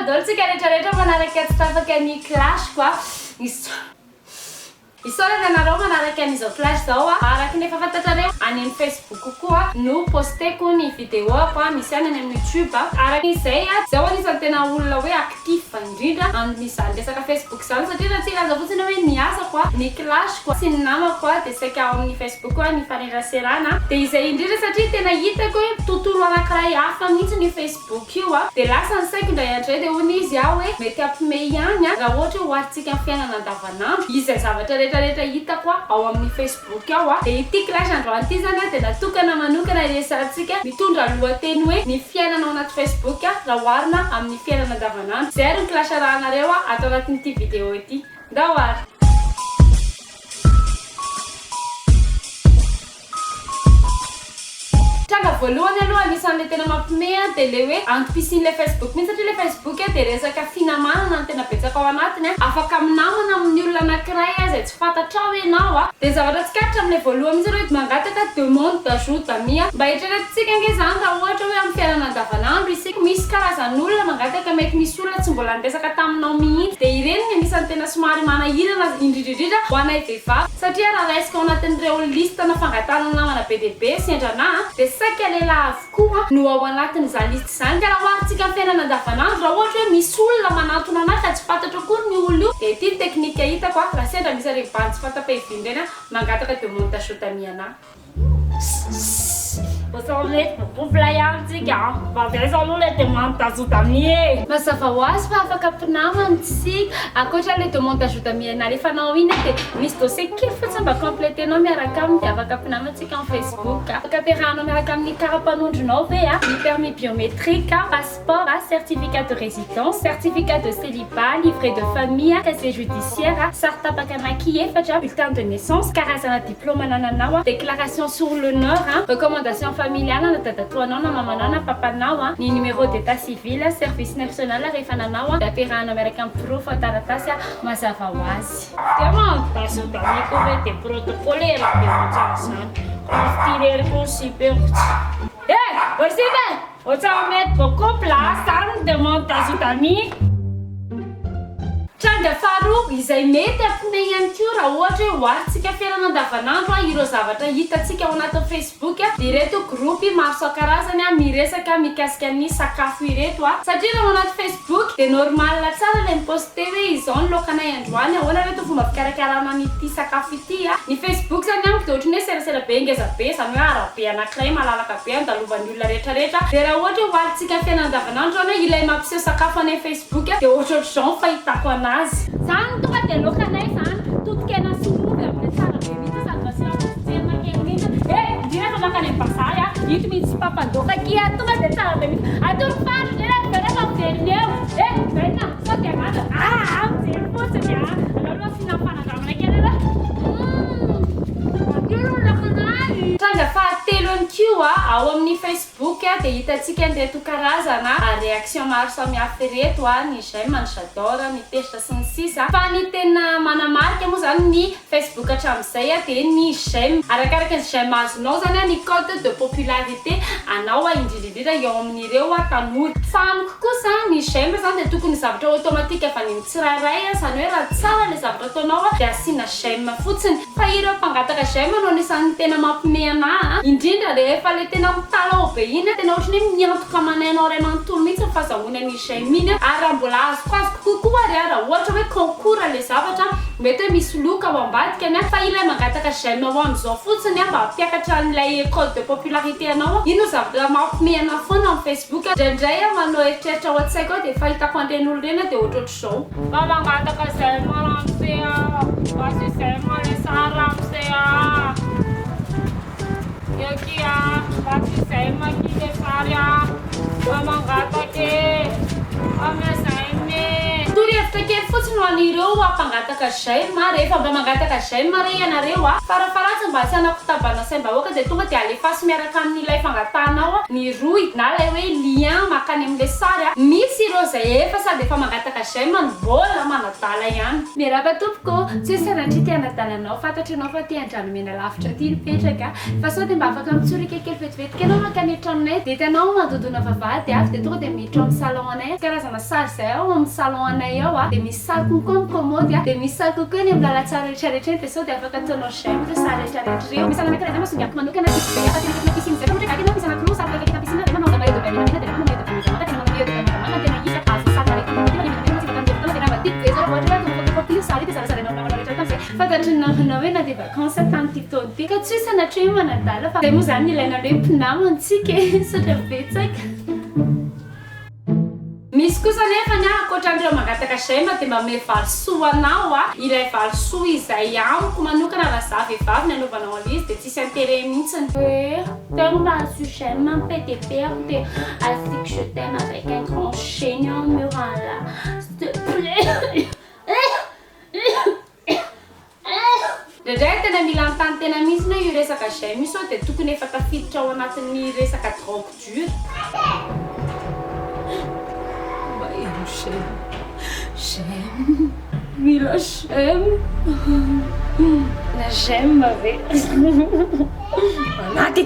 daholo tsika rehetra rehetra manaraka tsy tapaka ny clash ko a. Isaorana anareo manaraka an'izao clash zao a. Araka ny efa fantatrareo any amin'ny Facebook koa no posteko ny video-ko a, misy ihany any amin'ny YouTube a. Araka izay a, zaho anisan'ny tena olona hoe actif indrindra amin'izany resaka Facebook izany satria raha tsy hilaza fotsiny aho hoe ny asako a, ny clash-ko sy ny namako a dia saika ao amin'ny Facebook a ny ifaneraserana. Dia izay indrindra satria tena hitako hoe tontolo anankiray hafa mihitsy io Facebook. Boky io a! Dia lasa ny saiko indray andro izay dia hoy izy aho hoe mety hampime ihany a! Raha ohatra hoe oharintsika amin'ny fiainana andavanandro izay zavatra rehetra rehetra hitako a ao amin'ny Facebook ao a! Dia ity clash androany ity izany a dia natokana manokana hiresahantsika mitondra lohateny hoe ny fiainana ao anaty Facebook a raha oharina amin'ny fiainana andavanandro. Izay ary ny clash arahanareo a ato anatin'ity vidéo ity. Ndao ary! Tranga voalohany aloha anisan'ilay tena mampime an dia ilay hoe antom-pisian'ilay Facebook mihitsy satria ilay Facebook dia resaka finamanana no tena betsaka ao anatiny an, afaka minamana amin'ny olona anankiray izay tsy fantatrao ianao an, dia ny zavatra tsikaritra amin'ilay voalohany mihitsy aloha hoe mangataka demande d'ajout d'amis an, mba eritreretintsika ange izany raha ohatra hoe amin'ny fiainana andavanandro isika misy karazan'olona mangataka mety misy olona tsy mbola niresaka taminao mihitsy dia ireny ny anisan'ny tena somary manahirana indrindra indrindra ho anay vehivavy. Satria raha raisiko ao anatin'ireo liste-na fangatahana namana be dia be sendra anà dia saika lehilahy avokoa no ao anatin'izany liste izany. Ka raha oharintsika amin'ny fiainana andavanandro, raha ohatra hoe misy olona manantona anà ka tsy fantatro akory ny olona io, dia ity ny technique hitako a, raha sendra misy an'ireny bandy tsy fanta-piaviana ireny mangataka demande d'ajout d'amis anà. Ohatran'ny mety voakovla ihany tsika an! Mba andraiso aloha ilay demande d'ajout d'amis e! Mazava ho azy fa afaka mpinamana isika. Ankoatra ilay demande d'ajout d'amis nalefanao iny dia misy dossier kely fotsiny mba completer-nao miaraka aminy dia afaka mpinamana tsika en Facebook. Afaka ampiarahanao miaraka amin'ny kara-panondronao ve ny permis biométrique, passeport, certificat de résidence, certificat de célibat, livret de famille, casier judiciaire, sary tapaka anaky efatra, bulletin de naissance, karazana diplôme anananao, déclaration sur l'honneur, recommandation familiale na dadatoanao na mamanao na papanao, ny numéro d'état civil, service national rehefa nanao dia ampiarahanao miaraka amin'ny porofo taratasy mazava ho azy. Dia mandazo d'amis koa ve dia protocole e raha be ohatran'izany. Raha irery koa ny sipa eo. Eh! Ry sipa e! Ohatran'ny mety vao couple a, zany ny demande d'ajout d'amis. Tranga faharoa izay mety hampime ihany koa raha ohatra hoe oharintsika fiainana andavanandro ireo zavatra hitantsika ao anatin'ny Facebook dia ireto groupe maro isan-karazany miresaka mikasika ny sakafo ireto satria raha ao anaty Facebook dia normal tsara ilay mi-poster hoe izao ny laokanay androany ahoana reto fomba fikarakarana an'ity sakafo ity ny Facebook zany amiko dia ohatran'ny hoe serasera be ngeza be izany hoe arabe anankiray malalaka be andalovan'ny olona rehetra rehetra dia raha ohatra hoe oharintsika amin'ny fiainana andavanandro zany hoe ilay mampiseho sakafo any amin'ny Facebook dia ohatrohatr'izao ny fahitako anazy. Zany tonga dia laokanay zany, totokena sy ovy amin'ilay tsara be mihitsy sady mba asiana fotsijerina kely mihitsy eh! Indrindra fa mankany amin'ny bazary ah, ito misy mpampandoaka akia ah, tonga dia tsara be mihitsy, atoro faritra indray rehefa rehefa miverina eo eh! Velona sao dia angamba ah! Mijery fotsiny ah! Aleo aloha asiana fanandramana kely aloha humm! Matsiro ny laokanay! Tranga fahatelo ihany koa, ao amin'ny Facebook dia hitantsika an'ireto karazana réaction maro samihafa ireto, ny j'aime, ny j'adore, ny tezitra sy ny sisa Fa ny tena manamarika moa izany ny Facebook hatramin'izay dia ny j'aime. Arakaraka ny j'aime azonao izany ny code de popularité anao indrindra indrindra eo amin'ireo tanora. Fa amiko kosa ny j'aime izany dia tokony zavatra automatique avy any amin'ny tsirairay, izany hoe raha tsara ilay zavatra ataonao dia asiana j'aime fotsiny. Fa ireo mpangataka j'aime no anisan'ny tena mampime anah a! Indrindra rehefa le tena mitalaho be iny a, tena ohatran'ny hoe miantoka aman'ainao iray manontolo mihitsy ny fazahoana an'iny j'aime iny a! Ary raha mbola azokoazoko kokoa ary a, raha ohatra hoe concours le zavatra, mety hoe misy loka ao ambadikany a, fa ilay mangataka j'aime ho amin'izao fotsiny a, mba hampiakatra an'ilay code de popularité anao a, iny no zavatra mampime anah foana amin'ny facebook a! Indraindray aho manao eritreritra ao an-tsaiko ao dia fahitako an'ireny olona ireny a dia ohatrohatr'izao. Zao. Mba mangataka j'aime ramose a! Mba tsy j'aime le sary ramose a! Eo akia mba tsy j'aime akia le sary a! Mba mangataka e! Mba j'aime e! Torohevitra kely fotsiny. fotsiny ho an'ireo mpangataka j'aime a, rehefa mba mangataka j'aime re ianareo a, farafaharatsiny mba tsy hanakotabana saim-bahoaka dia tonga dia alefaso miaraka amin'ilay fangatahanao ny rohy na ilay hoe lien mankany amin'ilay sary a, misy ireo izay efa sady efa mangataka j'aime no mbola manadala ihany. Miarahaba tompoko, tsy hoe sanatria te hanadala anao, fantatro ianao fa aty Andranomena lavitra aty nipetraka, fa sao dia mba afaka mitsorika kely vetivety ianao mankany an-tranonay, dia hitanao mandondona vavahady avy dia tonga dia miditra ao amin'ny salon anay, karazana sary izay ao amin'ny salon anay ao a, dia misy sary kokoa amin'ny commode a, dia misy sary kokoa eny amin'ny lalantsara rehetra rehetra eny, dia sao dia afaka ataonao j'aime ireo sary rehetra rehetra ireo. Misy anankiray izay masongadiko manokana tiako be fa tena akaiky piscine izay fa ohatra hoe gaga ianao misy anankiroa sary akaiky piscine dia manao maillot de bain menamena dia manao maillot de bain mangamanga dia manao maillot de bain mangamanga ny tena izy a, azo sary marina tena le menamena mantsy efa tamin'ny herintaona dia raha mba tiako be izao raha ohatra hoe ataonao photocopie io sary io dia zarazarainao amin'ny namanao rehetra rehetra amin'izay fantatry ny namanao hoe nandeha vacances tamin'ity taona ity ka tsy hoe sanatria hoe manadala fa izay moa izany no ilaina ny hoe mpinamana tsika e, misaotra betsaka. Misy kosa anefa ny ankoatra an'ireo mangataka j'aime dia mba omeo valisoa anao a, ilay valisoa izay amiko manokana raha za vehivavy ny anaovanao an'ilay izy dia tsisy intérêt mihitsiny. Hoe tegna mahazo j'aime be dia be aho dia asiako je t'aime avec un grand G ny ao amin'ny mur-là s'il te plait. Indraindray tena mila anontany tena mihitsy hoe io resaka j'aime io sao dia tokony efa tafiditra ao anatin'ny resaka drogue dure. Mba heno j'aime, j'aime, mila j'aime, na j'aime ve anaty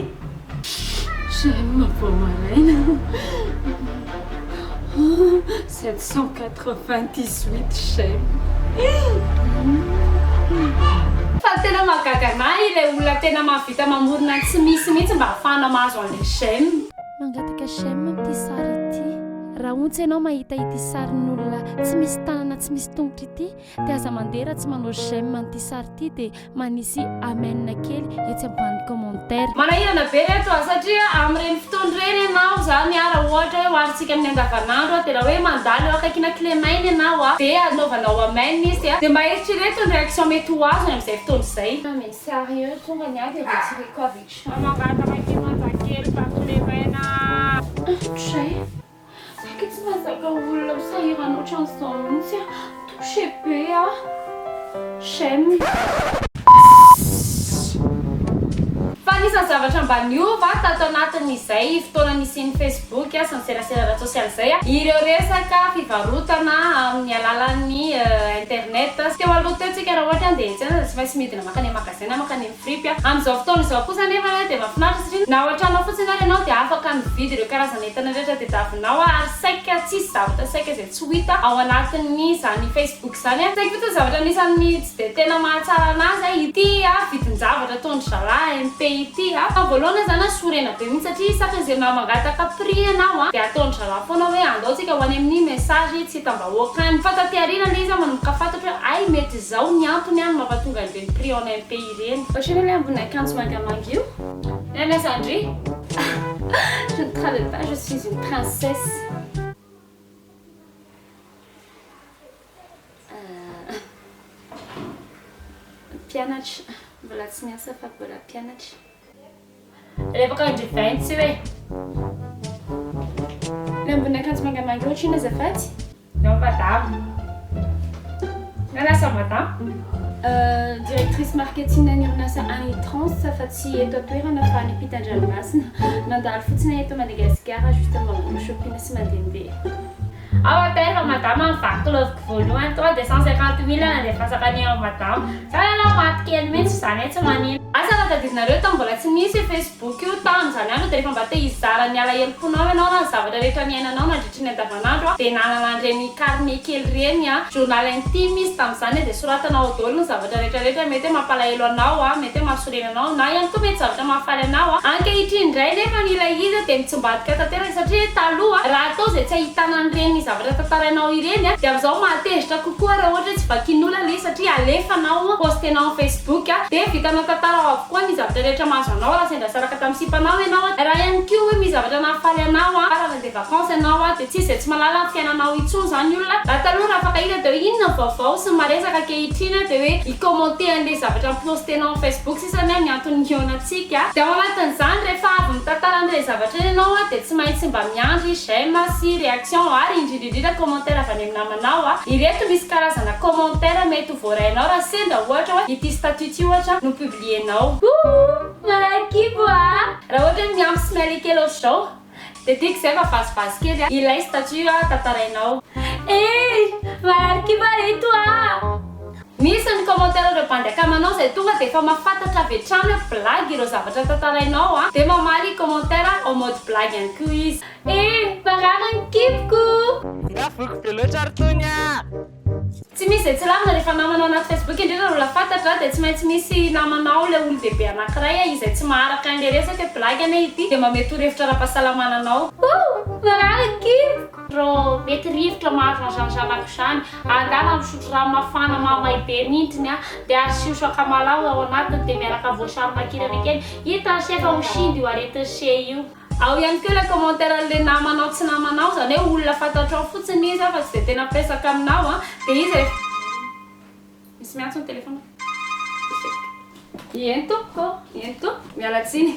j'aime vao maraina 798 j'aime. Fa ny tena mahagaga anah ilay olona tena mahavita mamorona ny tsy misy mihitsy mba ahafahana mahazo an'ilay j'aime. Mangataka j'aime amin'ity sary ity. Raha ontsa ianao mahita ity sarin'olona tsy misy tanana tsy misy tongotra ity Dia aza mandeha raha tsy manao j'aime an'ity sary ity dia manisy amen kely etsy ambany commentaire. Manahirana be reto a, satria amin'ireny fotoana ireny ianao izany a, raha ohatra hoe oharintsika amin'ny andavanandro a, dia raha hoe mandalo eo akaikina kilemaina ianao a, dia anaovanao amen izy a, dia mba eritrereto ny réaction mety ho azony amin'izay fotoana izay. Non mais sérieux, tonga ny ahy dia retireko avec charme. Mangataka kimanja kely fa kilemaina. Tray. Saika tsy mahazaka olona ho sahirana ohatran'izao mihitsy aho. Touché be aho. J'aime. Fa anisan'ny zavatra mba niova tato anatin'izay fotoana nisian'ny Facebook sy ny serasera ara-tsosialy izay ireo resaka fivarotana amin'ny alalan'ny internet. Teo aloha teo tsika raha ohatra handeha hiantsena dia tsy maintsy midina mankany amin'ny magasin na mankany amin'ny fripy. Amin'izao fotoana izao kosa anefa dia mahafinaritra satria na ao an-trano ao fotsiny ary ianao dia afaka mividy ireo karazana entana rehetra tadiavinao ary saika tsisy zavatra saika izay tsy ho hita ao anatin'izany Facebook izany. Saingy fotsiny zavatra anisan'ny tsy dia tena mahatsara anazy ity vidin-javatra ataon-dry zalahy MP ity. Tamin'ny voalohany aho izany sorena be mihitsy satria isaky izay mba mangataka prix ianao dia ataon-dry zalahy foana hoe andao tsika ho any amin'ny message tsy hitam-bahoaka any. Fa taty aoriana ilay izy manomboka fantatro hoe hay mety izao ny antony no mampatonga an'ireny prix en MP ireny. Ohatran'ny hoe ilay ambony akanjo mangamanga io. Nana Zandry, Je ne travaille pas, je suis une princesse. Mpianatra, mbola tsy niasa fa mbola mpianatra. Rehefa andry vingt io e. Ilay ambony akanjo mangamanga io ohatr'inona azafady? Non madame. Nanasa madame. Directrice marketing an'ny orinasa Anitrans fa tsy eto an-toerana fa any ampitan-dranomasina. Nandalo fotsiny aho eto Madagasikara juste mba manao shopping sy mandehandeha. Ao an-tena fa madama ny vaky loviko voalohany tonga dia 150 000 nandefasako an'i ao madama. Za aloha maty kely mihitsy izany hoe tsy manino. Asa raha tadidinareo tamin'ny mbola tsy nisy io Facebook io tamin'izany andro dia rehefa mba te hizara ny alahelom-ponao ianao na ny zavatra rehetra niainanao nandritry ny andavanandro dia nanana an'ireny carnet kely ireny journal intime izy tamin'izany dia soratana ao daholo ny zavatra rehetra rehetra mety hoe mampalahelo anao mety hoe mahasorena anao na ihany koa mety zavatra mahafaly anao. Ankehitriny indray nefa ilay izy dia mitsimbadika tanteraka satria taloha raha atao izay tsy ahitana an'ireny zavatra tantarainao ireny dia amin'izao mahatezitra kokoa raha ohatra hoe tsy vakian'olona ilay izy satria alefanao postenao amin'ny Facebook dia vitanao tantara ao avokoa ny zavatra rehetra mahazo anao raha sendra saraka tamin'ny sipanao ianao raha ihany koa hoe misy zavatra nahafaly anao raha nandeha vacances ianao dia tsisy izay tsy mahalala ny fiainanao intsony izany ny olona raha taloha raha mifankahita dia hoe inona ny vaovao sy ny maresaka ankehitriny dia hoe hi-commenter an'ilay zavatra ni-postenao amin'ny Facebook sisa ny antony nihaonantsika dia ao anatin'izany rehefa avy mitantara an'ireny zavatra ireny ianao dia tsy maintsy mba miandry j'aime sy réaction ary indrindra. indrindra indrindra commentaire avy any amin'ny namanao a. Ireto misy karazana commentaire mety ho voarainao raha sendra ohatra hoe ity statut ity ohatra no publier-nao. Ouh! Marakibo a! Raha ohatra hoe miampy smiley kely ohatr'izao dia tiako izay fa vazivazy kely ilay statut tantarainao. Eh! Marary kibo ary eto a! Misy ny commentaire ireo bandy akamanao izay tonga dia efa mahafantatra avy hatrany hoe blague ireo zavatra tantarainao a! Dia mamaly commentaire en mode blague ihany koa izy. Eh! Marary ny kiboko! Nga voky be loatra ry tony a! Tsy misy izay tsy lavina rehefa namana ao anaty Facebook indrindra ny olona fantatra dia tsy maintsy misy namanao ilay olon-dehibe anankiray izay tsy maharaka an'ilay resaka hoe blague anie ity dia manome torohevitra ara-pahasalamana anao. Ouh! Marary ny kiboko! Rô mety rivotra mahazo an'izany zanako izany, andana misotro rano mafana mahamay be mintsiny a, de asio sakamalaho ao anatiny de miaraka voasary makirana kely, hitan'i se fa ho sinda io aretin'i se io. Ao ihany koa ilay commentaire an'ilay namanao tsy namanao, izany hoe olona fantatrao fotsiny izy fa tsy dia tena mpiresaka aminao an, dia izy rehefa. Misy miantso ny téléphone. Eny tompoko ô, eny tompoko, miala tsiny.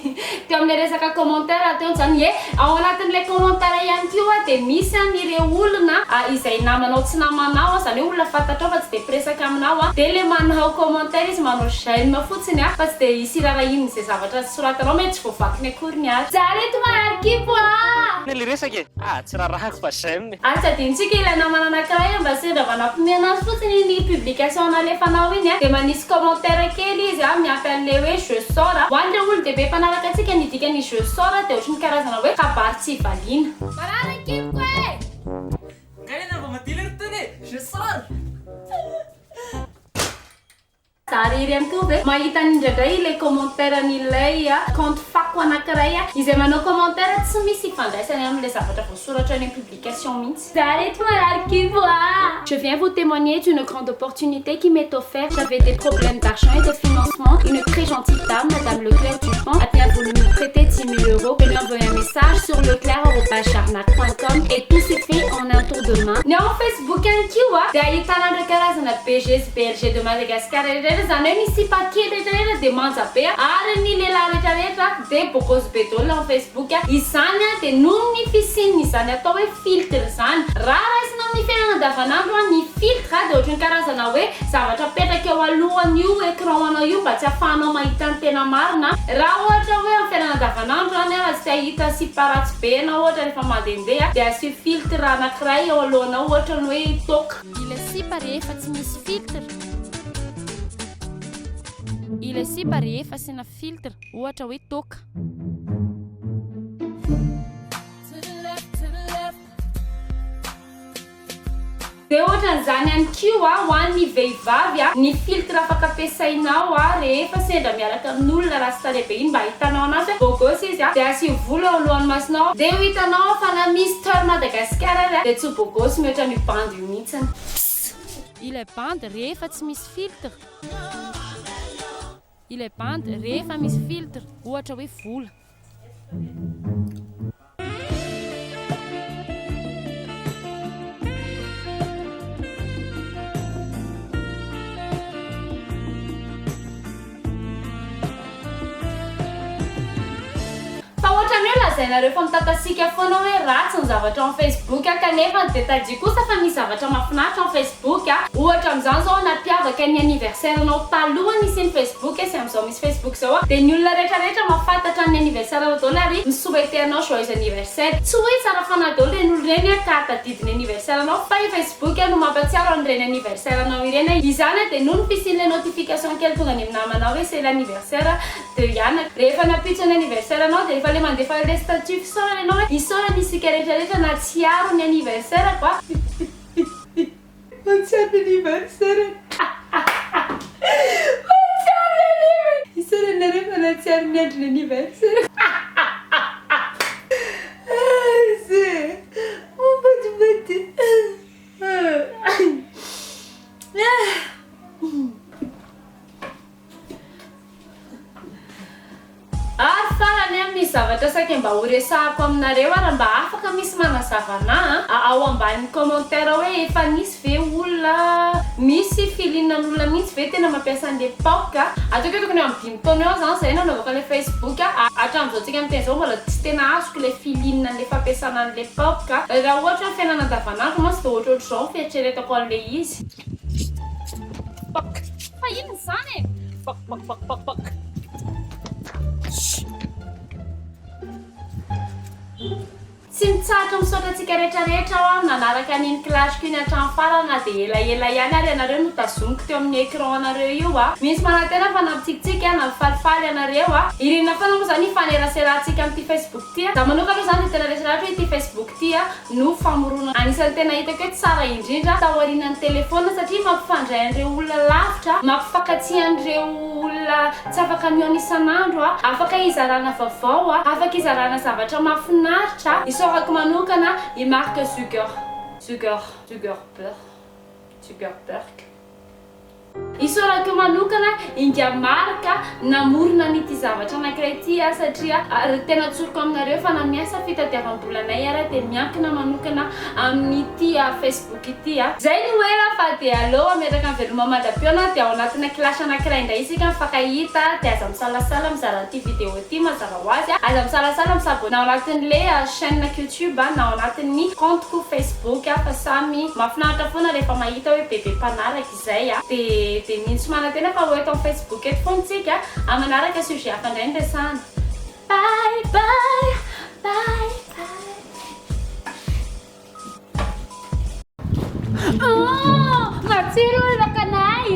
Teo amin'ilay resaka commentaire teo izany, ie, ao anatin'ilay commentaire ihany koa dia misy an'ireo olona izay namanao tsy namanao, izany hoe olona fantatrao fa tsy dia mpiresaka aminao, dia ilay manao commentaire izy manao j'aime fotsiny fa tsy dia hisy hirarahiany izay zavatra soratanao, mety tsy voavakiny akoriny ary. Za reto marary kibo a! Inona le resaka e? Ah tsy rarahako fa j'aime e. Ary tsy adinontsika ilay namana anankiray mba sendra manampime anazy fotsiny iny publication nalefanao iny dia manisy commentaire kely izy miampy an'ilay hoe je sors. Ho an'ireo olon-dehibe mpanaraka antsika ny dikan'ny je sors dia ohatry ny karazana hoe kabary tsy valiana. Marary ny kiboko e! Nga ianao vao madilo ry tony e! Je sors! Za rery ihany koa ve mahita indraindray ilay commentaire an'ilay compte fako anankiray izay manao commentaire tsy misy ifandraisany amin'ilay zavatra voasoratra any amin'ny publication mihitsy. Za reto marary kibo a! Je viens vous témoigner d'une grande opportunité qui m'est offerte, j'avais des problèmes d'argent et de financement, une très gentille dame, madame Leclerc Dupont, a bien voulu me prêter 10 000 euros, je lui ai envoyé un message sur leclerc@jarnac.com et tout s'est fait en un tour de main. Ny ao amin'ny Facebook ihany koa dia ahitana ireo karazana BG sy BLG de Madagascar rehetra rehetra, izany hoe ny sipa kely rehetra rehetra dia manja be ary ny lehilahy rehetra rehetra dia bogosy be daholo ao Facebook. Izany dia noho ny fisian'izany atao hoe filtre izany. Raha raisina amin'ny fiainana andavanandro ny filtre dia ohatran'ny karazana hoe zavatra apetraka eo alohan'io écran anao io mba tsy ahafahanao mahita ny tena marina. Raha ohatra hoe amin'ny fiainana andavanandro izany raha tsy te hahita sipa ratsy be ianao ohatra rehefa mandehandeha dia asio filtre anankiray eo alohanao ohatra ny hoe toaka. Ilay sipa rehefa tsy misy filtre. Ilay sipa rehefa asiana filtre ohatra hoe toaka. Dia ohatran'izany ihany koa ho an'ny vehivavy, ny filtre afaka ampiasainao rehefa sendra miaraka amin'olona ratsy tarehy be iny mba ahitanao anazy hoe beau gosse izy dia asio volo eo alohan'ny masonao dia ho hitanao fa na Mister Madagascar ary dia tsy ho beau gosse mihoatra an'io bandy io mihitsiny. Pss! Ilay bandy rehefa tsy misy filtre. Ilay bandy rehefa misy filtre, ohatra hoe vola. Fa ohatran'ny hoe lazainareo fa mitatasiaka foana hoe ratsy ny zavatra ao Facebook kanefa dia tadidio kosa fa misy zavatra mahafinaritra ao Facebook. Ohatra amin'izany izao nampiavaka ny anniversaire-nao taloha nisian'ny Facebook sy amin'izao misy Facebook izao dia ny olona rehetra rehetra mahafantatra ny anniversaire-nao daholo ary mi-souhaiter anao joyeux anniversaire. Tsy hoe tsara fanahy daholo ireny olona ireny ka tadidy ny anniversaire-nao fa i Facebook no mampatsiaro an'ireny anniversaire-nao ireny. Izany dia noho ny fisian'ilay notification kely tonga any amin'ny namanao hoe c'est l'anniversaire de Yana. Rehefa nampitso ny anniversaire-nao dia efa le mandefa an'ilay statut fisaorana ianao hoe isaorana isika rehetra rehetra nahatsiaro ny anniversaire-ko a. Mahatsiaro ny anniversaire-ko. Mahatsiaro ny anniversaire. Isaorana nareo fa nahatsiaro ny andron'ny anniversaire-ko. Mampatipati. Ary farany an, misy zavatra saika. saika mba ho resahako aminareo ary mba afaka misy manazava anah ao ambanin'ny commentaire hoe efa nisy ve olona misy feeling an'olona mihitsy ve tena mampiasa an'le paok a? Ataoko hoe tokony eo amin'ny dimy taona eo zany zay nanaovako an'le facebook a, hatramin'izao tsika miteny zao mbola tsy tena azoko le feeling an'le fampiasana an'le paok a, raha ohatra hoe fiainana andavanandro mantsy dia ohatrohatr'izao ny fieritreretako an'le izy. Paok. Fa inona izany e? Paok paok paok paok paok. Tsy mitsahatra misaotra antsika rehetra rehetra aho an, nanaraka an'iny clash-ko iny hatramin'ny farany na dia elaela ihany ary ianareo no tazomiko teo amin'ny écran anareo io a. Misy manantena fa nampitsikitsiky an, nampifalifaly anareo a. Irina foana moa izany hifaneraserantsika amin'ity Facebook ity a. Za manokana aloha izany dia tena resy lahatra hoe ity Facebook ity a no famoronana anisan'ny tena hitako hoe tsara indrindra taorianan'ny telephone satria mampifandray an'ireo olona lavitra, mampifankatia an'ireo olona tsy afaka mihaona isan'andro, afaka hizarana vaovao, afaka hizarana zavatra mahafinaritra. Isaorako manokana i Mark Zucker, Zucker, Zuckerberg, Zuckerberg. Isaorako manokana Ingahy Marc namorona an'ity zavatra anankiray ity a, satria ary tena tsoriko aminareo fa na miasa fitadiavam-bolanay ara dia miankina manokana amin'ity Facebook ity a. Zay no ela fa dia aleo hametraka ny veloma mandra-pihaona dia ao anatina clash anankiray indray isika mifankahita dia aza misalasala mizara an'ity vidéo ity mazava ho azy a, aza misalasala mi-s'abonner ao anatin'le chaîne youtube na ao anatin'ny compte-ko Facebook fa samy mahafinaritra foana rehefa mahita hoe bebe mpanaraka izay a! Dia dia mino sy manantena fa ho eto amin'ny Facebook eto foana tsika amin'ny manaraka sujet hafa indray no resahana. Bye bye bye bye. Oh, matsiro ny laokanay.